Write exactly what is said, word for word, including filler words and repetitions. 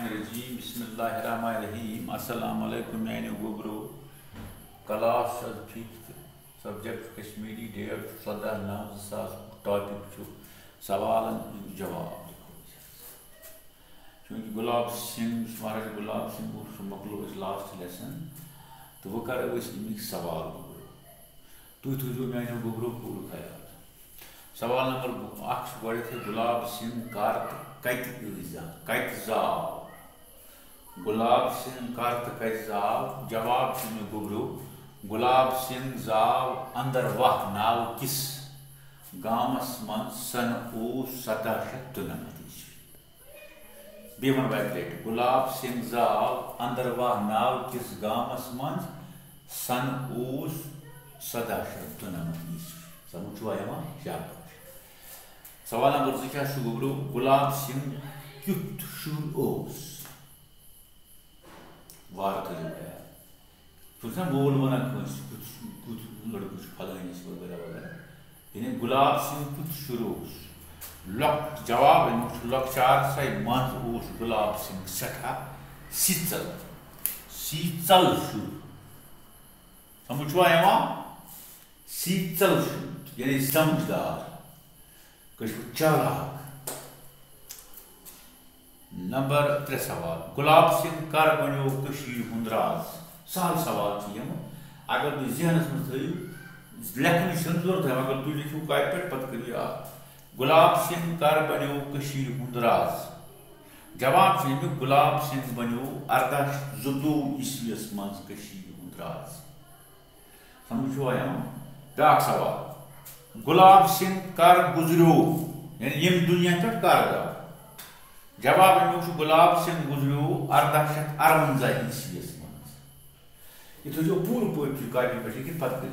الرجیم۔ بسم اللہ الرحمن الرحیم۔ السلام علیکم میانیو گوبرو۔ کلاس چھُ آز ففتھ، سبجیکٹ کشمیری، ڈیٹ چھُ ژۄداہ نَو زٕ ساس۔ ٹاپک چھُ سوالن ہُنٛد جواب۔ چوٗنٛکہِ گۄلاب سِنگھ، یُس مہاراجا گۄلاب سِنگھ اوس، سُہ مۄکلو اَسہِ لاسٹ لیسن، تہٕ وۄنۍ کرو أسۍ اَمِکۍ سوال گوبرو۔ تُہۍ تھٲیزیو میانیو گوبرو پوٗرٕ خیال۔ سوال نمبر اکھ چھُ گۄڈٕنیتھٕے، گۄلاب سِنگھ کر تہٕ کتہِ ٲسۍ زا-، کتہِ زاو؟ گۄلاب سِنگھ کر تہٕ کتہِ زاو؟ جواب چھُ مےٚ گوبرو، گۄلاب سِنگھ زاو اندرواہ ناوٕ کِس گامس منٛز۔ سنہٕ اوس سداہ شیٚتھ دُنَمَتھ عیسوی۔ بیٚیہِ وَنہٕ بہٕ اَکہِ لَٹہِ، گۄلاب سِنگھ زاو اندرواہ ناو کِس گامَس منٛز۔ سَنہٕ اوس سَداہ شیٚتھ دُنَمَتھ عیسوی۔ سَمجھ چھُوا یِوان؟ شاباش۔ سوال نمبر زٕ کیٛاہ چھُ گوٚبرو؟ گۄلاب سِنگھ کیُتھ شُر اوس؟ وارٕ کٔرِو خیال۔ چھُ نہ مول وَنان کٲنٛسہِ، کیُتھ، کیُتھ لٔڑکہٕ چھُ فلٲنِس وغیرہ وغیرہ۔ یعنی گۄلاب سِنگھ کیُتھ شُر اوس؟ لۄک-، جواب اَمیُک چھُ، لۄکچارسٕے منٛز اوس گۄلاب سِنگھ سٮ۪ٹھاہ سیٖژل، سیٖژل شُر۔ سمجھ چھُوا یِوان؟ سیٖژل شُر، یعنی سمجھدار۔ کٔشیٖر چالاک۔ نمبر ترٛےٚ سوال، گۄلاب سِنگھ کر بنیو کٔشیٖرِ ہُنٛد راز؟ سہل سوال چھِ یِم، اگر تُہۍ ذہنس منٛز تھٲیِو، لیکھنٕچ چھَنہٕ ضروٗرت، اگر تُہۍ لیکھِو کاپہِ پٮ۪ٹھ، پتہٕ کٔرِو یہِ آ۔ گۄلاب سِنگھ کر بنیو کٔشیٖرِ ہُنٛد راز؟ جواب چھُ ییٚمیُک، گۄلاب سِنگھ بنیو ارداہ شیٚتھ زٕتووُہ عیسویَس منٛز کٔشیٖرِ ہُنٛد راز۔ سمجھ چھُوا یِوان؟ بیٛاکھ سوال، گۄلاب سِنگھ کر گُزریو؟ یعنی ییٚمہِ دُنیا پٮ۪ٹھ کر گوٚو؟ جواب اَمیُک چھُ، گۄلاب سِنگھ گُزریو ارداہ شیٚتھ اَرونٛزاہ عیسویَس منٛز۔ یہِ تھٲیزیو پوٗرٕ پٲٹھۍ تُہۍ کاپی پٮ۪ٹھ لیکھِتھ، پتہٕ کٔرِو۔